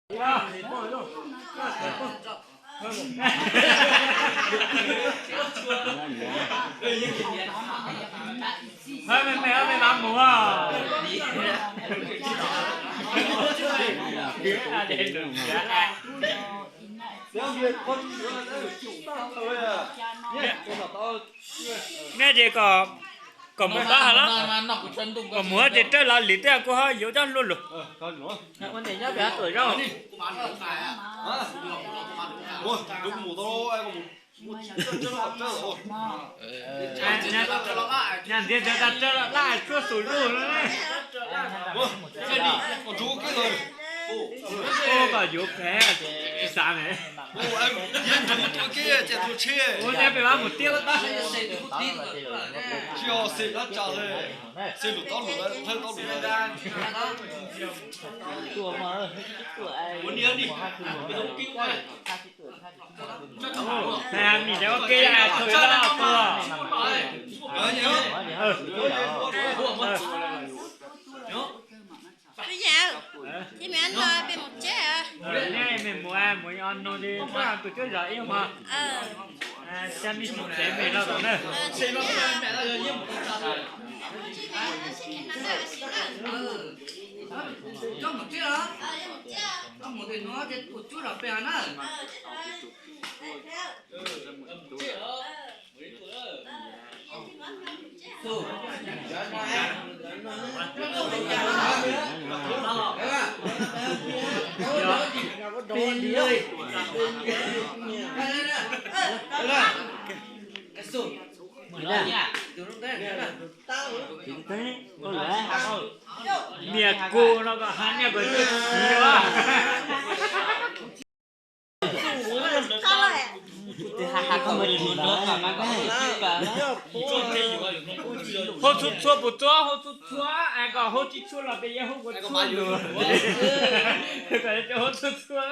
Nej ces kom, kom mus pab has los, kom mus ces rawj los lim tej kuv ho yuav coj hlua lug. Nyaj ntxiv ntawd tas rawj laj tshuaj xum zuj no ne. Ua kom yuav phem tsis xav ne. Ua nyab pem vaj mus tiab tab. Nim ua ke tuag. Tus yam, ces mej no peb mus tsev. Nej mus, mus o no ces tus cuab zom ib hmo. Tsa mej tsis tsev mej los tom na. Niam kuv no kom has niam kuv tsis txiv os. Hau txhua txhua puas txhua, hau txhua txhua, es kom hau tsis txhua los peb yeej hau txhua lus. Kom hau txhua txhua.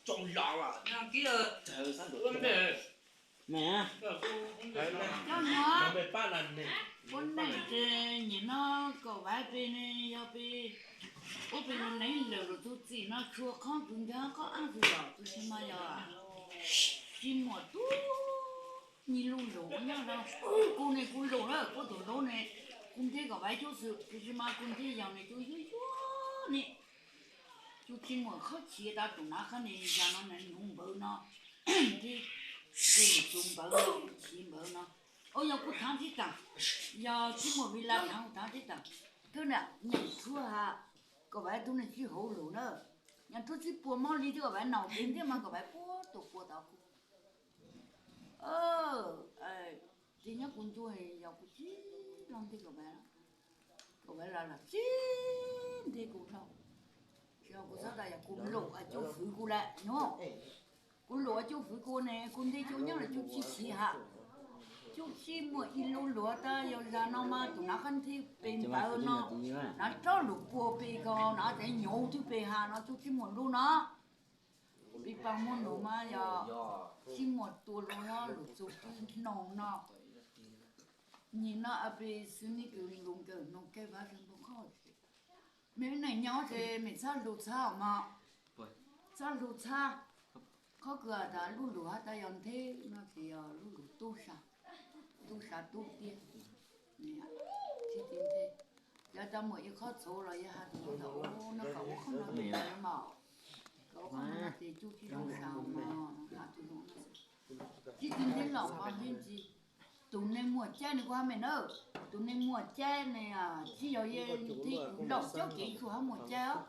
Cov no, ua neej ces nim no kom vaiv pes ne, yog pes ua pes lus neeb lawm lus txuj txim no tshua qhov kws nkag qhov ab kws los tus tsis mas yog tsis muaj tub nyi lug lus nyob no. Kuv ne kuv lus na, kuv tus lus ne, kuv nteb kom vaiv cub xwb, tus tsis mas kuv nteb yog ne tus yuag yuag ne. Tus tsis muaj qhov chiv tas tus nav qhab ne, yog no na nug npawv no, nteb kuv lus tus npawv no, tus chiv npawv no. Ua yog kuv thaav tib taag, yog tsis muaj vim laj thaav kuv thaav tib taag. Kawg na, nyeem tshuaj has, kom vaiv tub neeg sib hauv lus na. Nyeem tshuaj sib puag mob li thiab kom vaiv naus kev ntxiab mas kom vaiv puag tus puag tau kuv. Ces nyob kuv ntuj yog kuv sib log nteg kom vaiv, kom vaiv los los sib nteg kuv dhau. Kuv txhob tas yog kuv lus es cuj fwv kuv lawm no. Kuv lus es cuj fwv kuv ne, kuv nteg cuj nyob los cuj tsis chiv has. Cuj tsis muaj ib lub luag tas yog zag no mas tus nav qhab nteg pes npawv no, nav tsob lus puag pes ko, nav tev nyuv twb pes has no cuj tsis muaj lub no. Pis pas muaj nus mas yog tsis muaj tua lus no lus txug twb noog no. Nim no pes xwb nej kws lus nkawm noog kawg vab rau npua qhoj. Mej neej nyob ces mej txhob lug txhab mog, txhob lug txhab. Qhov kws tas lub lus has tas yog nteg no ces yog lub lus tub sa, tub sa tub tiag. Tsis txiv nthe, yog tas muaj ib qhov txhuv los yog has tus no tas ua no kom ua qhov no tus no mas, kom ua qhov no ces cuj tsis zoo sa mog, has tus no. Tsis txiv nthe los mas yeej tsis, tus neeg muaj caij ne kuv has mej na, tus neeg muaj caij ne tsis yog yeej nthe kws laum coob kev tsuas hab muaj caij os.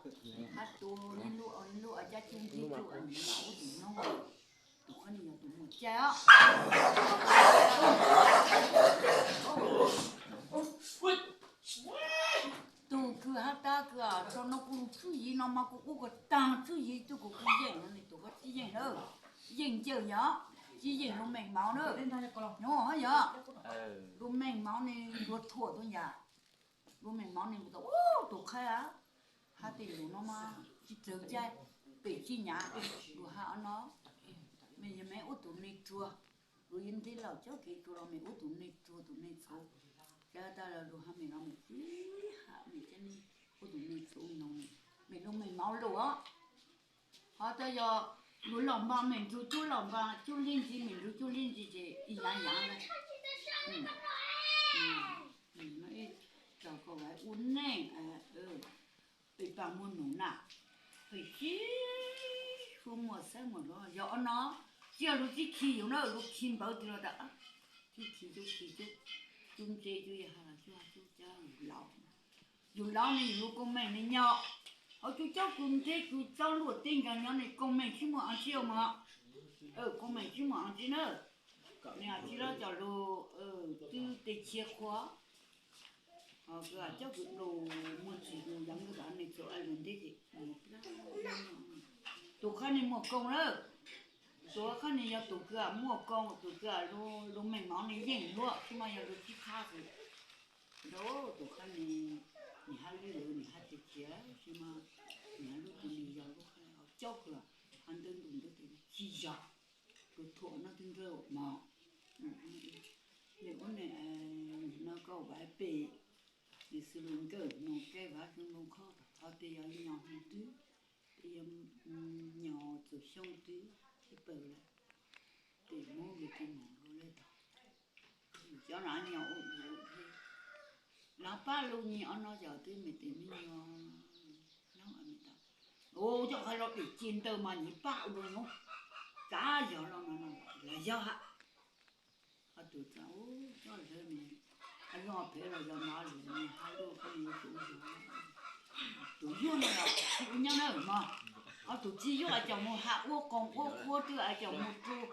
Hab tus neeg lub, lub caij tsis nthe tsuas ua tus noog, tus qhov no yog tus muaj caij os. Tus kws has tas kws thaum no kuv lug tswv yim no mas kuv ua kom taag tswv yim tug kuv kuj yeej no ne, tus koj tsis yeej na, yeej ncaws yog tsis yeej lug meej mauv na. Nyob yog lug meej mauv ne yuav thuam tug yam. Lub me mov ne mus tau ub tus qhaib a, hab tej lus no mas tsis tsawg caij pem tsis nyav, lus hab no, mej yog mej ua tus neeg tsuag, lus yeej ntev lawm cov kev tsuag los mej ua tus neeg tsuag tus neeg txhuv, cas tas lus hab mej no mej tib hab mej cov neeg ua tus neeg txhuv no, mej lub me mov lus os. Ho tas yog lus los npog mej nrug cub los npog cub lib ntsis, mej nrug cub lib ntsis ces ib yaav yaav lawm. Tau koj ua neej, peb paab muaj num na, peb sib hlub muaj xeeb muaj luag yog ob no, tsis yog lub tib khi yus na, lub khi npawv ti los tas, tib khi cub khi cub, cub ntse cub yag has los cub has cub cab yus laus, yus laus ne yus lub koob meej ne nyob hauv cub coob kws ntse kws txob luaj teb nkaus nyob ne koob meej tsis muaj ob ntsis mog, koob meej tsis muaj ob ntsis na, kom ne ob ntsis los coj lug twb tej chiv qhua Ho kws coj kws lug muag txim lug yog nkawd tom neeg txhua lug nteb ces, tus qhov ne muaj koob lawm, tus qhov ne yog tus kws muaj koob, tus kws lub meej mom ne yeej luaj tsis mas yog lug tib qhab xwb. Tus qhov ne, nwg hab lub lawv nwg hab teg cia tsis mas nwg hab lub kws nwg yog lub qhov coj kws hab ntawd ntu ntawd tes tsis yog, tus thuam no twb nrawj mog. Nwg ua ne, nwg no koj ua pem, nwg xws lug nkawm noog kej vav zoo lug kho, ho tes yog nyo hwv twb, tes yog nyo txug xyoo twb sib pawg lawm, tes muab nkawd tus mum lug lawm tag. Cov no nyo ua dua, lawv pab lug nyiam ob no yog twb me tes me nyo, lawv ua coj qhov los pem ci ntawd mas nyiam pab ua dua nyob, kav yog los no no los yog ha. Ho tus txawm coj lawv ne, ho yog phem los yog mov lwm ne hab lub qhov ne yuav tsum yog tus yuag no los ua nyob na mog. Ho tus tsis yuag es coj mus ha ua qoos ua qhuab twb es coj mus rua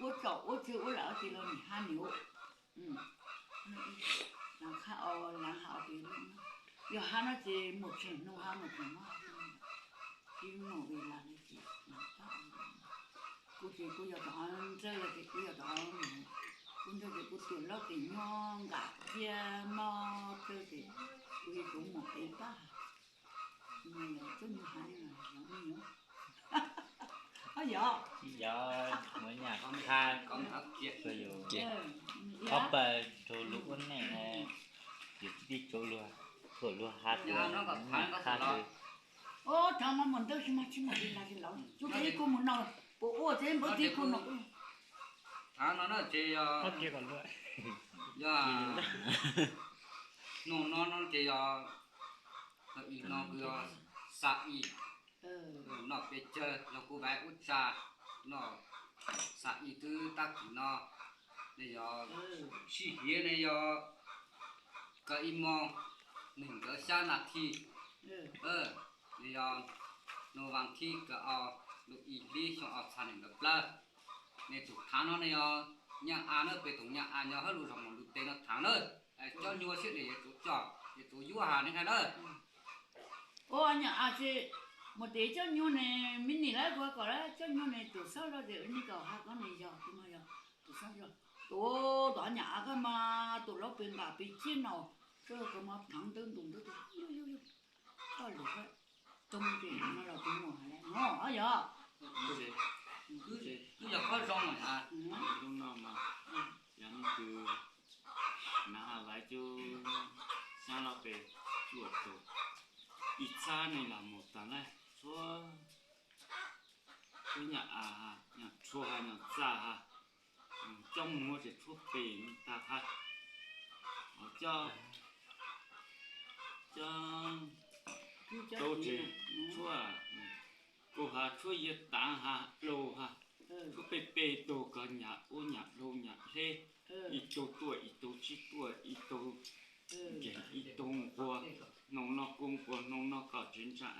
ua tsaum ua tswg ua lawm tes los nwg hab nwg ua. Laav hab, laav hab pem lub, yog hab no ces muaj tseeg nub hab muaj tseeg mob, tsis muaj vim las li ces kuv ces kuv yog tom ntxawg ces kuv yog tom, kuv ntxawg ces kuv tuam laub tes nyob nqam ciaj mob tsawg ces kuv yuav tsum muaj peb pab. Txawj nyuag has yog me nyuam, yog muaj nyaj qhab, ob pawg rau lub ua neej, yus tib tug luag, luag has tus nyaj qhab xwb. Thaum no muaj ntawd tsis mas tsis muaj li lawm, tsuas ib kuj mus no, puas ua tsev npawb tib kuj no. Thaum no ces yog, yog, nub no ces yog, no kuv yog xa i, noj pes tsawg yog kuv vaim ub tsa, noj xa i twb tab kis no, ne yog sib hiav ne yog kaum ib moos nees nkaum xya nas this, ne yog nub vas thib kaum ob lub ib hlis xyoo ob txhiab nees nkaum plaub. Ne tug thav no ne yog nyaj av na, peb tug nyaj av nyob hauv lub zos Mos Lwm teb no thav na. Cov nyuag siab ne yuav tsum coj, yuav tsum yuav has ne hais na. Ua nyaj av ces mus tes cov nyuag ne, me nim lawv kuv kom lawv cov nyuag ne tus xob zog ces wb neb kom has koj ne yog tus no yog tus xob zog. Tus tom nyaj av koj mas tus laub pes nqam pes tsib no, koj mas phav ntawd ntu ntawd tus, koj lug, tog ces no los tus muag has lawm no yog. Twb yog qhov zoo lawm. Lub no mas yog nub kws nav has lawv cub xyab loj pes cuaj tug, ib txhab ne los mus tag lawm, txhua, txhua nyaj av, nyaj tshua has, nyaj txaj has, coj muag ces tshua pem tag has, coj, coj tau ces tshua, kaus has tshua yias taav has dlua has, tshua pem pem tug kws nyam ua nyam dlua nyam hleb, ib tug tuaj ib tug tsis tuaj, ib tug nkeeg ib tug nquag, hnoos no kuj nquag hnoos no kom tsev ntsa.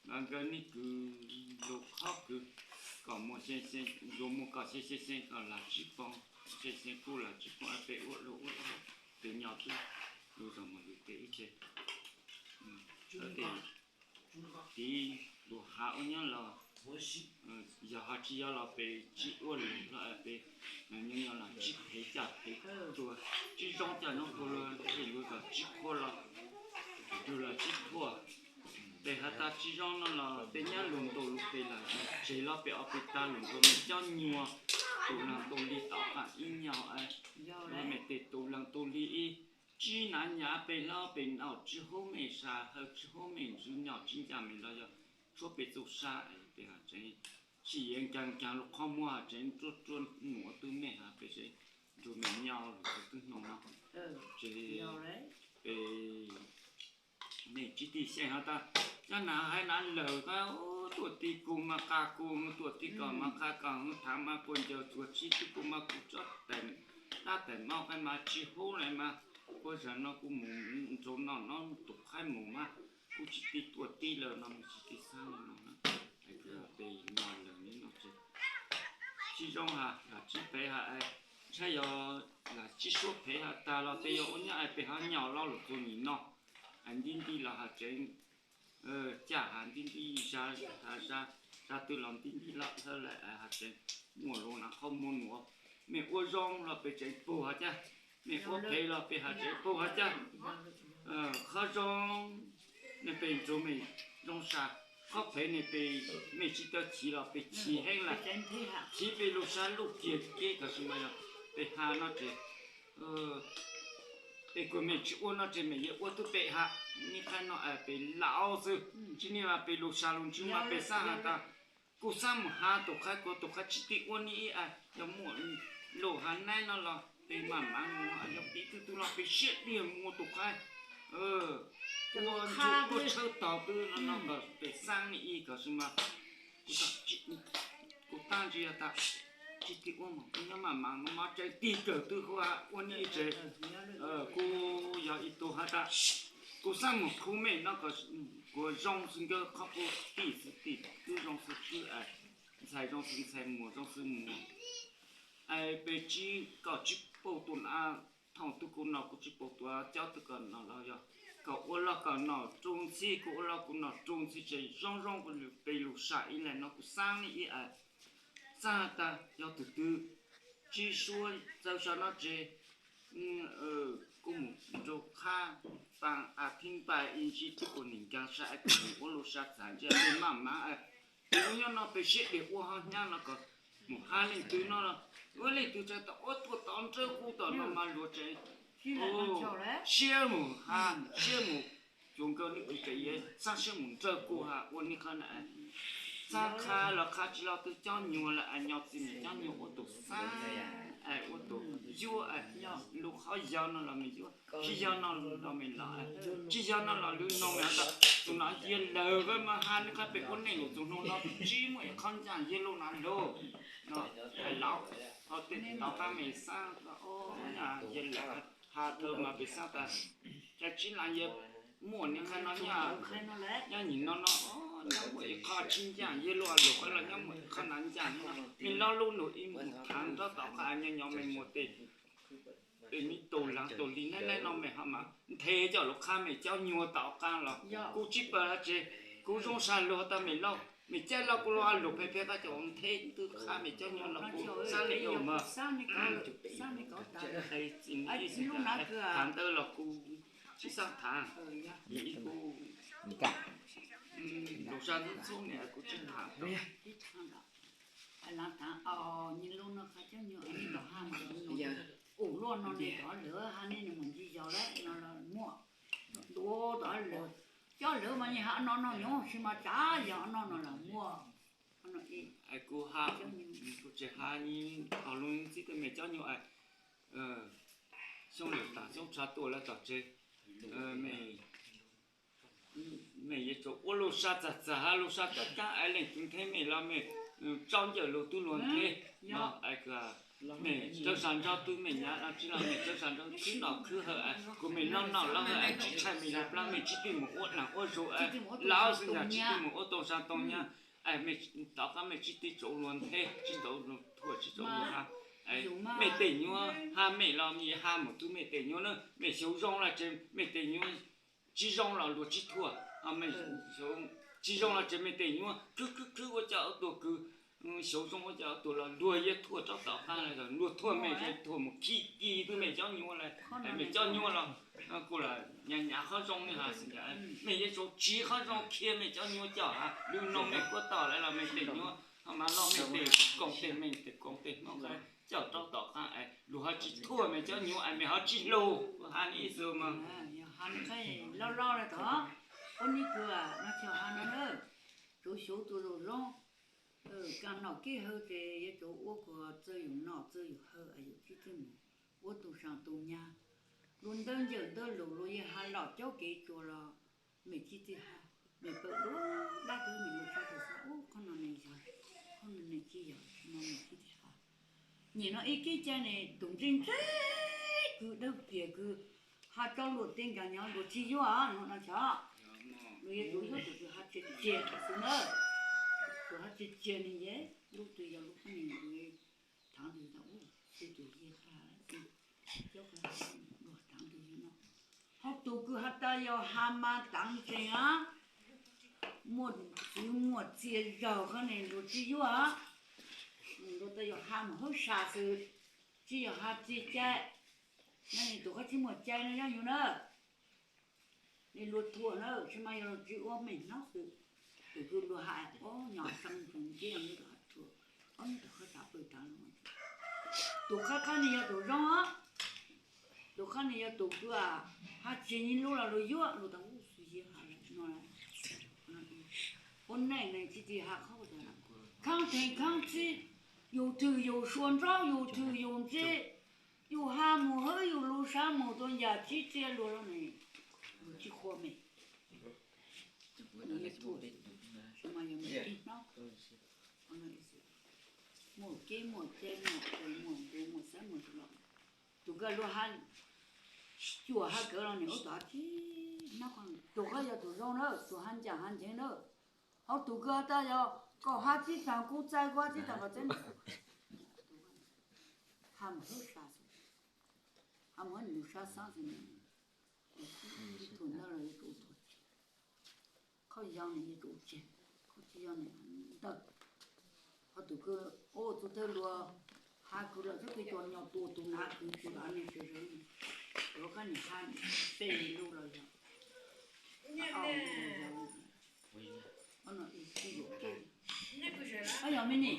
Nkawd ne kws lug qhov kws kom muaj xee xee, yuav muaj kom xee xee xee kom lam tsib poob, xee xee kuj lam tsib poob, peb ua lug ua lug, tes nyob twb lug zog mus lug tes ib tse. Tes tiv lug has ua nyob los, yog ho tsis yog los peb tsib ua lug los peb nyob nyob los tsib phev caj phev tuag, tsib zoo caj nyob tuag los peb yuav kom tsib qhua los tsis zoo no los tej nyab lus ntaus lus pem lawm, tseg los pem ob peb tag lus ntaus me cov nyuag tus leeg tus li tom qab ib nyuag, mej tej tus leeg tus li ib, tsis hnav nyab pem hlob pem nau, tsis hu mej sa hawm, tsis hu mej ntsws nyom, tsis ncaim mej los yog tshuav pem txuj sa, pem has tseeb, tsis yeej ncaag ncaag lub qhov muag has tseeb, ruaj ruaj nuav tub mej has pem tseeb, nrug mej nyob lug txug tub nyoog no, tseeb pem mej tsis tig xyeej has tas, cov nav hais nav lawm, tuaj tig kuv mas qha kuv, tuaj tig koj mas qha koj, thaam mas puas ncaws txuas tsis tig kuv mas kuv tsob tais dab tais mab qhaib mas tsis hub lawm mas, puag zag no kuv mus nraud no no tus qhaib mus mas, kuv tsis tig tuaj tig lawm no, mej tsis tig xaab le no na. Pem no lawm no tseeb, tsis zoo has, lam tsis phem has, ntshai yog lam tsis suab phem has tag los tej yog ua nyab pem hab nyom los lug txug nim no, ntib ntib los has tseeb, caj has ntib ntib, zag twg los ntib ntib los thawj lawm has tseeb, muaj lug nav qhov muag nuav, mej ua zoo los pem tseeb puag has caj, mej ua phem los pem has tseeb puag has caj. Qhov zoo ne pem nrug mej zoo sa, qhov phem ne pem mej tsis tau chiv los pem chiv heev lawm, chiv pem lug sa luj kiag keb kom sib mas yog pem has no tseeb, pem kuas mej tsis ua no tseeb mej yuav ua tub pem has, nij qhaib no pem laus xwb, tsis nij mas pem lug sa lug ntsws mas pem xaab has tas, kuv xaab mus has tus qhaib kuas tus qhaib tsis tig ua nij ib, yog muaj lug has naib no los pem maj mam mus, yog piv tug tug los pem siab diag mus ua tus qhaib, ua ntsuj ua tshawb taug twb no no kom pem xaab nij ib kom sib mas, kuv tab ntsis yog tas tsis tig ua mas kuv nyob maj mam no mas tseeb tig kawg twb hu ua nij ib tseeb, kuv yog ib tug has tas, kuv xaab mus khu mej no kom kuas zoo xwb nkawd qhov kuv tig xwb tig twb zoo xwb twb, ntxhais zoo xwb ntxhais muag zoo xwb muag, pem tsis, kom tsis paub tus nav, thaum twg kuv no kuv tsis paub tus coj twg kom no los yog kom ua los kom no rua ntxhi, kuv ua los kuv no rua ntxhi tseeb zoo zoo pem lug sa ib le no kuv xaab nij ib, xaab tas yog tug twg tsis suav txawj sa no tseeb, kuv mus nraug qhab paa a thib npaj ib ntsib tug kuas nim ncaag sa es kuv mus ua lug sa txav ntsia pem maj mam, kuv nyob no pem siab diag ua ho nyab no kom mus has leej twg no los, ua leej twg tsa tom ua tuaj tom nrawj kuv tom no mas luag tseeb, siab mus has siab mus, cuag nkawd nij kws tseem xaab siab mus nrawj kuv has ua nij qhov na, xaab qha los qha tsis los twb cob nyuag lawm es nyob txij mej cob nyuag ua tus xaab es ua tus yuav, lub qhov yog no los mej yuav, tsis yog no los mej los, tsis yog no los lub no mej has tas tus no yawg lawm mas has nij qhov pem ua neej lug txug nub no tsis muaj ib qhov ncaaj yawg lug na lug, hais los, ho tej tom qab mej xaab yawg lawm, has thawj mas pem xaab tas, cas tsis lam yawg muaj nij qhov no nyob, nyob nim no no, nyob muaj ib qhov tsis ncaaj yawg lug lug qhov los nyob muaj ib qhov nav ncaaj no, mej los lub nug ib mus thaav nrov tom qab nyob nyob mej muaj tej pem mej tus leeg tus li naib naib no mej ho mas nthe coj lug qha mej cob nyuag tom qab los kuv tsis paub tseeb, kuv zoo sa lug tas mej lauj mej caij los kuv lug lug phem phem qab coj nthe twb qha mej cob nyuag los kuv xaab le yog mas, txiv ib xwb thaav ntawd los kuv tsis xaab thaav, ib kuv lug sa ntxhub ntxhub ne kuv tsis thaav. Ua luaj no ne tom lawv ha ne nws mus ntsis yog lawm no los muaj, ua tom lawv, cov lawv mas nws ha no no nyob tsis mas tsav yog no no los muaj. Kuv ha, kuv tsis ha, tog lub txib tej mej cob nyuag, xyoo lawm tas xyoob tshav tuaj lawm tom tsev, mej yuav tsum ua lug sa txag txag ha lug sa kab kab es leej twg nthe mej los mej tsaub ncaws lug tub luag nthe. Mej tsawb sa nraug tub mej nyav tsi los mej tsawb sa nraug khwb noj khwb haus, kuv mej noj noj lawv haus es tsis tshaj mej yog plab mej tsis tig mus ua dlaag ua zug, lawv xwb yog tsis tig mus ua tau sa tau nyab. Mej tom qab mej tsis tig tsaus luag nthe, tsis tau luag thuam, tsis tau luag ha. Mej tej nyuag ha mej los mej ha mus tub mej tej nyuag na, mej xyov zoo los tsev mej tej nyuag, tsis zoo los luag tsis thuam. Tsis zoo los tsev mej tej nyuag khwb khwb khwb ua coj ua tuag kws Xyov zoo ua cas tus los luag yeej thuam rau tom qab, luag thuam mej, thuam mus khib kis tus mej cov nyuj lawm, mej cov nyuj los kuj los nyav nyav qhov zoo li hais, mej yeej tau tsiv qhov zoo khiav mej cov nyuj coj, lwm no mej kuj tau lawm los mej tej nyuj ho mas los mej tej koom tej mej tej koom tej hmoov coj rau tom qab, luag ho tsis thuam mej cov nyuj es mej ho tsis hlub, kuv hais li ib xwb mas. Yog ha loj loj li tod, ua neb kws no xyov ha no na, tsuav xyuv tus zoo zoo, kaag nom keb hawv ces yuav tsuav ua kom txawj yus nom txawj yus hawv es yus thiaj txawj mus ua tus saam tus nyag. Luag ntawv ncawm ntawv lus luag yeej has lom caub kev tsuas los mej thiaj txawj has, mej pab dua dab tsi mej yuav txhob tau xav ua qhov no ne yog, qhov no ne tsis yog, no mej thiaj txawj has. Nyem no ib kib cai ne tus ntse ntse kws dawb piam kws has rau luag tej nkaus nyob luag tsis yuav no no xyov. Luag yuav tus yuav tus kws has txias txias xwb na, tus has txias txias ne yog lub twg yog lub qhov ne, thaav ntws tau ub, tus yeej has, cov luag thaav ntws no. Ho tus kws has tas yog has mas taav ntsees a, muaj txwv muaj txiaj zaug qhov ne luag tsis yuav, luag tas yog has mus hawb sa xwb, tsis yog has txias cai. Nyob ne tus qhov tsis muaj cai no nyob yus na, ne luag thuam na, tsis mas yog luag tsis ua mej hnub xwb. Tus kws luag has ob nyom seev tus ntse luag has thuam, ob nyom tus qhov tsav pw taav, tus qhov qhov ne yog tus zoo, tus qhov ne yog tus kws has tsis nyiam lub los luag yuav, luag tas ub xwb yeej has lawm no. Ua neej ne tsis tsis has qhov, khaab theem khaab txib, yus thwm yus sua nraub yus thwm yus ntse, yus has mus hawb yus lub sab mus tua yam tsis txiaj luag los ne, luag tsis qhuas mej. Tus mas yog mej ib hnub, muaj kev muaj cai muaj qus muaj ntuv muaj xeeb muaj tus los, tus kws luag has cuam has kawg los ne ub tus has tsis hnub, tus qhov yog tus zoo na, tus has ncaam has nceeg na. Ho tus kws has tas yog kom has tsis taag kuv txais kuv has tsis taag kom txais, has mus hawb sa xwb, has mus hawb nws sab xaab xwb. Tus ntawd los yuav tsum thuam tseg, qhov yog ne yuav tsum tseg, qhov tsis yog ne ntawd. Ho tus kws ua tus thawj luag has kws los txhob kws cov nyom tua tus nav kws tus nav ne sawv sawv, tus qhov ne has peb lub los yog no ib tug yog mej ne,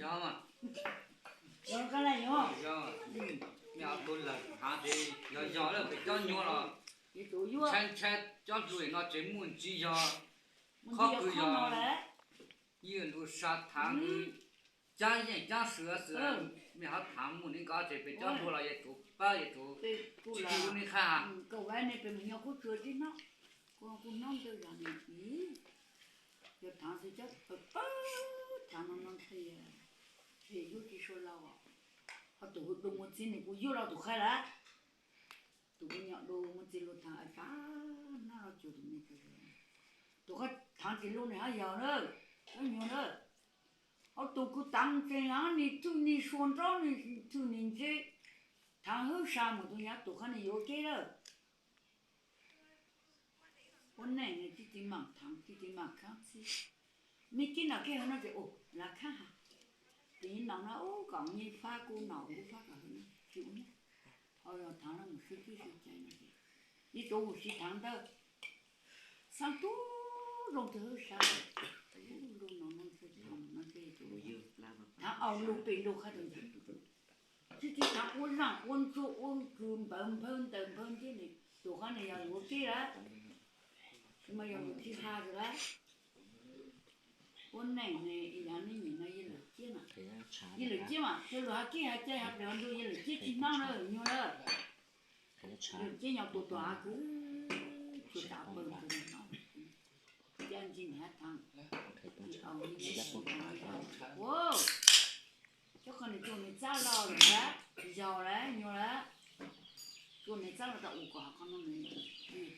yog kab laj yog, yog tus lawm haav ces yog yog lawm pem cov nyuag los ntshai ntshai cov hluas no tseem muaj ntsis yog, qhov kws yog ywj lus sa thaav kws caab yeej caab swv xwb, mej ho thaav mus ne nkaus ces pem cov hluas los yuav tsum pab yuav tsum tsis ua neej qha. Yog thaav xwb cov pab thaav no no ntshai, ntshai yuav tsis sua laus. Ho tus kws du mus txiv nws kuj yuav los tus qhab lawm. Tus kws nyom du mus txiv lug thaav a tsav nab los cuag tus me txiv, tus qhov thaav txiv lug ne hab yog na, cov nyuag na. Ho tus kws taav ntseeg hab nis thwj nis sua nraub nis thwj nis ntse, thaav hwb sa mus tus nyab tus qhab nis yuav ua ke lawm. Ua neej ne tib tib maam thaav tib tib maam khaab txib. Mej kib nom keb hawv no ces ua lav khaab has, tes nom no ub kom nyiaj fab kuv nom kuv fab kom hawv no tsis ua neej. Ho yog thaav no mus sib kib sib cai no ces ib tug mus sib thaav ntawd, xaab tub zoo twg hwb sab, lug no no ntshai, thaav au lug pem lug qhab tug ntawd. Tib tib thaav ua zaaj ua ntsuag ua kws npawv nphawv ntaws nphawv nteb ne, tus qhab ne yog yuav keb lawm, tsis mas yog lug tsis has lawm. Ua neej ne yav neb nyiam no yog lawm ciab mas, yog lawm ciab mas, yog lug has keb has cai has plaws ntug yog lawm ciab tsis hnub na nyuag na. Lawm ciab nyob tus tuam hav kws tsuas tas pawg ntug no, caj ntsis nws hab thaav, ua cov qhov nws tsuas nws txab los lawm, yog lawm nyuag lawm. Tsuas nws txab los tas ua kom qhov no nws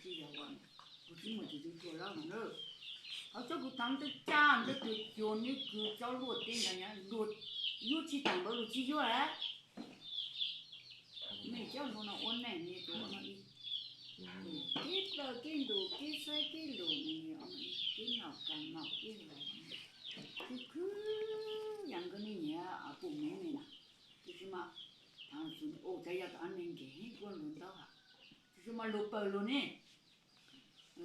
tsis yog ua, kuv tsis muaj tus twg tsuas lawm mas na. Ho cov kws thaav ntawd caj ntawd tus cuag neb kws cov luaj teb nkaus nyob luag yuav tsis taag npaum luag tsis yuav lawm. Mej cov hluas no ua neej ne tus no ib, keb plaws keb ntug keb saib keb lug ne, keb nom kaag nom keb hluas, khwv khwv Yog nkawd ne nyiam pum mev me na, tab sis mas thav xus ua cas yog tom neeg nkeeg heev kua luag ntaub ha, tab sis mas luag pawg luag ne,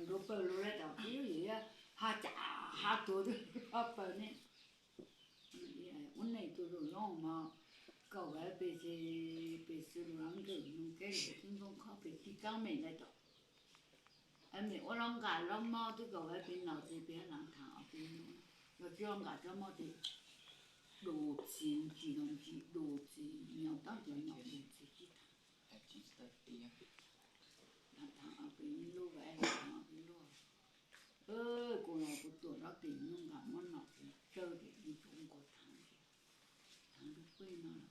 luag pawg luag lawm tom tib lub yam ha cas ha tuag twb pawg ne. Ua neej tus lus zoo mas kaum vaiv pes ces pes xwb lus nkawm nug keb lus tib nkooj khob pes tib kaab mem lawm tom. Mem ua lub nqas lub mob twb kaum vaiv pes no ces pes hab lav thav ob pes nyuj, yog tsis ua nqas tsob mob ces dub txi ntsis no ntsis dub txi, nyob tab tus nyob dub txi tsis thav. Lav thav ob pes nyuj lub, lav thav ob pes luaj. Kuv los kuv tuam lub pes nyuj nqas mob no ces tsawg ces ib tsoom nkaus thav, thav lub pes no lawm,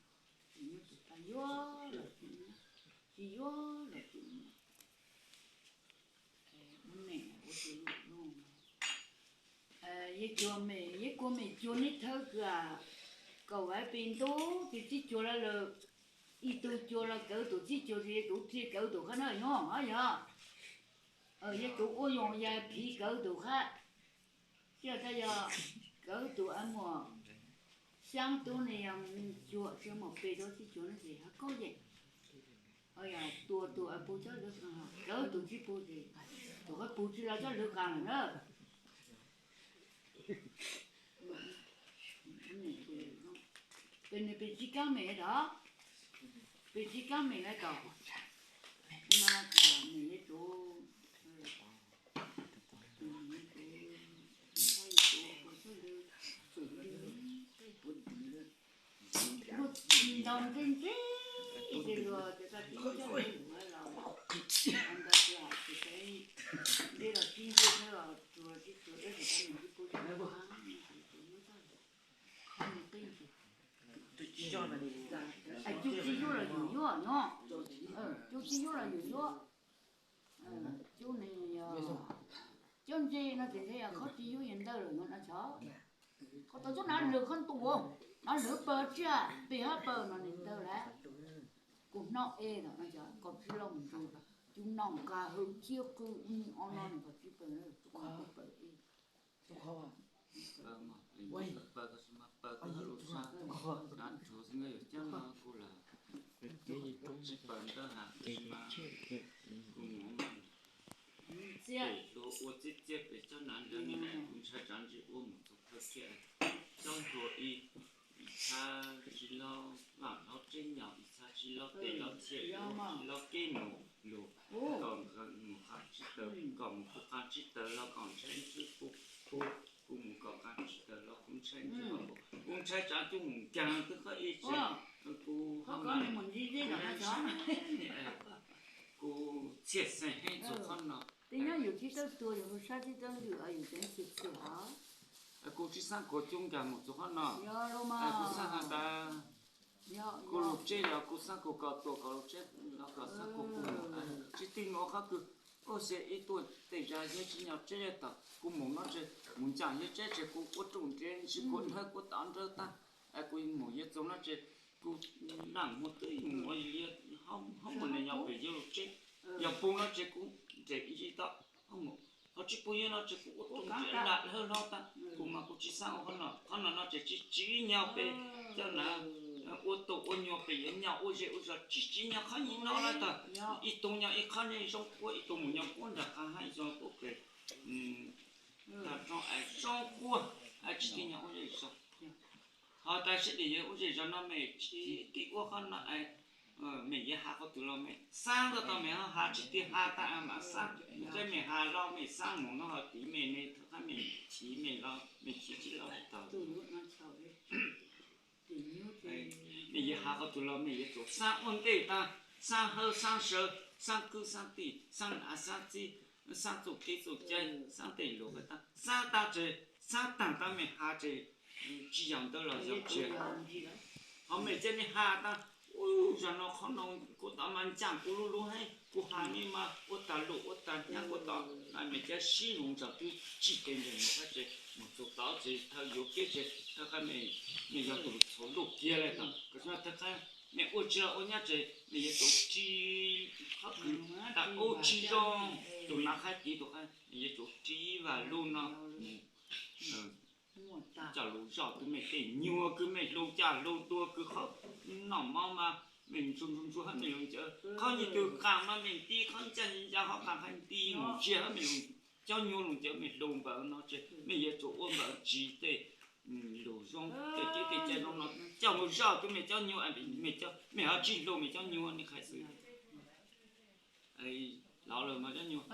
pes nyuj tus tag yuav lawm, tsis yuav lawm. Ua neej ua tus lus zoo. Yej cuag mem, yej kuas mem cuag neb thawb kws kaum vaiv pes ntub pes tsib cuag lawm, ib tug cuag los kawg tus tsib cuag ces yej tus tsib kawg tus qhab na nyob yog, yej tus ua yoog ya phiv kawg tus qhab, tsis tas yog kawg tus a muam xyaab tub ne yog cuag tsis muaj pes rau tsib cuag no ces hab kaub yeej. Yog tua tus a pug coj lwv qas, kawg tus tsis pug ces tus qhab pug tsis los coj lwv qas lawm na. Pes nws pes tsib kaab mem tod, pes tsib kaab mem lawm tod, no mem yej tus luag ntau ntse ntse, ib ce luag ces tau tib coj lwv los ntau tus hais tias ntej los tib ntej los tsuag tib tsuag ib tug tau nws tib pug qhov nws qij ntsis. Cub tib yuav los yus yuav no, cub tib yuav los yus yuav. Cub ne yog cub ntse no ces yog qhov tib yuav yog ntawd lawm no na cov. Qhov tau cub nav lwg qhov ntuas, nav lwg pawg tsiaj pes hab pawg no nws ntawd lawm. Kuv hnov es no cov kaum tsib loj mus ntsug, cub noj nqa hwj ciab qw o no nws kaum tsib pawg, pawg es. Kuv mus ua txij txeb, ua txij txeb pem cov nav ntawd ne, kuv ntshai tsav ntsis ua mus txog thawj kiag, cov hlua ib, ib txha tsis loj vaj hlob tsev nyom, ib txha tsis loj tes loj thiab, tsis loj kev mus lug, kom mus qas tsib taws, kom mus kuv qas tsib taws los kom ntshai ntswg kuv, kuv mus kom qas tsib taws los kuv ntshai ntswg, kuv ntshai tsav cub mus ncaag twb qhov ib tsev, kuv ho kuv txhiaj xeeb heev txug qhov no. Tej nyob yus tsis tau tuag yus hu sab tsis tau lwm yus teev txhia txhia os. Kuv tsis xaav kuv cub ncaag mus txug qhov no. Kuv xaav has tas kuv lug tseb los kuv xaav kuv kom tuag kom lug tseb los kom xaav kuv kuv tsis tig mus qhov kws ua xia ib tuaj tej zag yawg tsis nyob tseb yawg tod kuv mus no tseg mus ncaam yawg tseb tseg kuv ua rooj nrhiav ntsis kuv dhawv kuv tom nrawg tag, kuv mus yawg txoos no tseg kuv naaj muag twb mus ua li hoob mus ne nyob pem yawg lug tseb, yog puv no tseg kuv nres ib tsi tod, ho tsis puv yawg no tseg kuv ua rooj nrhiav lam dhawv hlo tag, kuv mas kuv tsis xaav ua qhov no, qhov no no tseg tsis tsiv nyob pem cov nav ua tuam ua nyuag pem yuav nyob ua zej ua zog tsis tsiv nyob qhov nyuag no lawm tag, ib tug nyob ib qhov nej zoo quaj, ib tug mus nyob quaj nram qab hab ib tug quaj pem tag roob es zoo quaj, tsis tig nyob ua zej zog. Ho tas seb dim yawg ua zej zog no mej tsis tig ua qhov no es mej yuav has qhov twg los mej xaav tau tau mej ho has, tsis tig has tag mas xaav, tes mej has los mej xaav mus no ho tiv mej ne, thov qab mej chiv mej los mej chiv tsis los tau. Mej yuav has qhov twg los mej yuav tsum xaav ua ntej tag, xaav hawb xaav sawv, xaav kwv xaav tij, xaav nam xaav txiv, xaav txuj kev txuj cai, xaav tej lus tag, xaav tag tseg, xaav tag tag mej has tseg, tsis yog ntawd los yog tsis. Ho mej cia li has tag, ub, zag no qhov no kuv tod mas ncaaj kuv lub lub heev, kuv has mej mas ua tag lus ua tag hnyav kuv tod, mej cia sib zoo ntsag twb tsim kev ntseg mus qab tseg mus txug tod tseg thawj yuav kev tseg thawj qab mej, mej yog tus txhuam luj kiag le tod, thawj qab mej ua tsis los ua nyab tseg mej yuav tsum ris qhov kws tas ub tsis zoo, tus nav qhab tiv tus qhab mej yuav tsum ris ib vam lug no. Coj lus zoj kwv mej tej nyuag kwv mej hlu caj hlu tuag kwv qhov noj mov mas mej ntsuag ntsuag ntsuag hab mej lug ncawv qhov nyuag twg qaag mas mej tib qhov ncaj ncaj qhov qaag hab tib mus ntsiag hab mej lug coj nyuag lug ncawv mej hlu npaum no ces mej yuav tsum ua npaum tsi tej lus zoo tej kev tej cai zoo no coj lus zoj kwv mej coj nyuag mej ho tsi hlu mej coj nyuag ne qhais xwb. Lov lawm mas coj nyuag.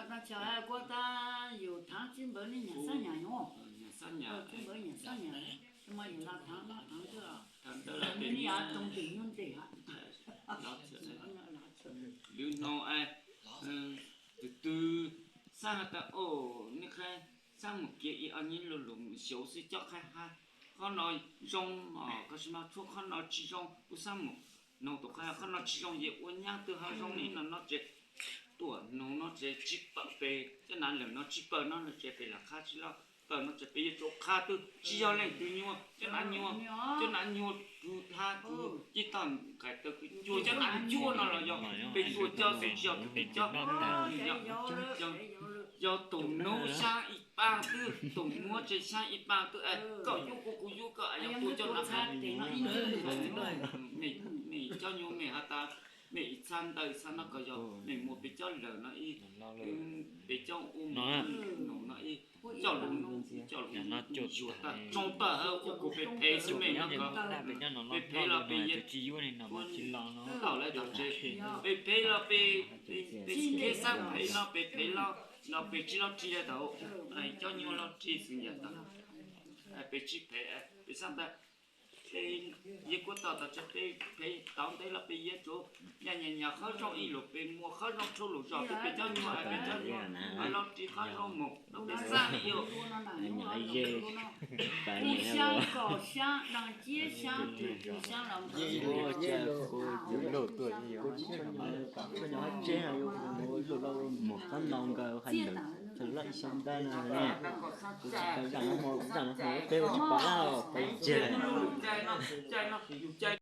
Kuv tab yus thaav tsi npawv ne nyam xab nyam yom. Nyam xab nyam. Tsi npawv nyam xab nyam. Mas yus thaav thaav twb, thaav ntawd los peb ne yam too tes nyuag tes ha. Lwm hnub tus twg xaab has tas, o, nej qha xaab mus kiag ib ob nyuag lug lug xyuv xwb coj qha hab qhov no zoo, koj sim mas tshuav qhov no tsi zoo kuv xaab mus noog tus qha qhov no tsi zoo, yog ua nyaab twg ho zoo li no no ces tuaj noog no ces tsi pawm peb cov nav lawm no tsi pawm no no ces peb lam qha tsi loj pawm no ces peb yuav tsum qha twg tsi yog leej twg nyuag, cov nav nyuag, cov nav nyuag kwv dlaab kwv tij tog nqaim tawv kwv cuag cov nav cuag no los yog peb tuaj coj xwb tsi yog peb coj, yog tus nub xyaab ib paag twb, tus muab tsev xyaab ib paag twb, koj yub kuv kuv yub koj, yog kuv coj nav mej cov nyuag mej has tas mej ib txha ntawd ib txha no koj yog mej muaj peb cov lawm no ib, peb cov ua mus no ib, coj lus, coj lus yuav tag tsoo tag hab ua kuv peb phem xwb mej no koj, peb phem los peb yeej tau lawv tom tsev, peb phem los peb, peb txhib xaab phem los peb phem los, los peb tsi los rig tau, cov nyuag los rig xwb nyam tau, peb tsi phem, peb xaab tas peb yeej kuj tau tom tsev, peb phem tau ntev los peb yeej tsum nyam nyam nyam qhov zoo ib lus, peb muaj qhov zoo tshuaj lus zog peb, peb cov nyuag, peb cov nyuag los rig qhov zoo mus los peb xaab li yog. Kuv xyaab kom xyaab dlaag ciab xyaab twg kuv xyaab los ntawd. Mus qhov no nkawd hais lawm txog loj ib xyoo ntawd no ne, kuv tsis tau zaam no, zaam no ua teb ua tsis paub lawm, peb ceg.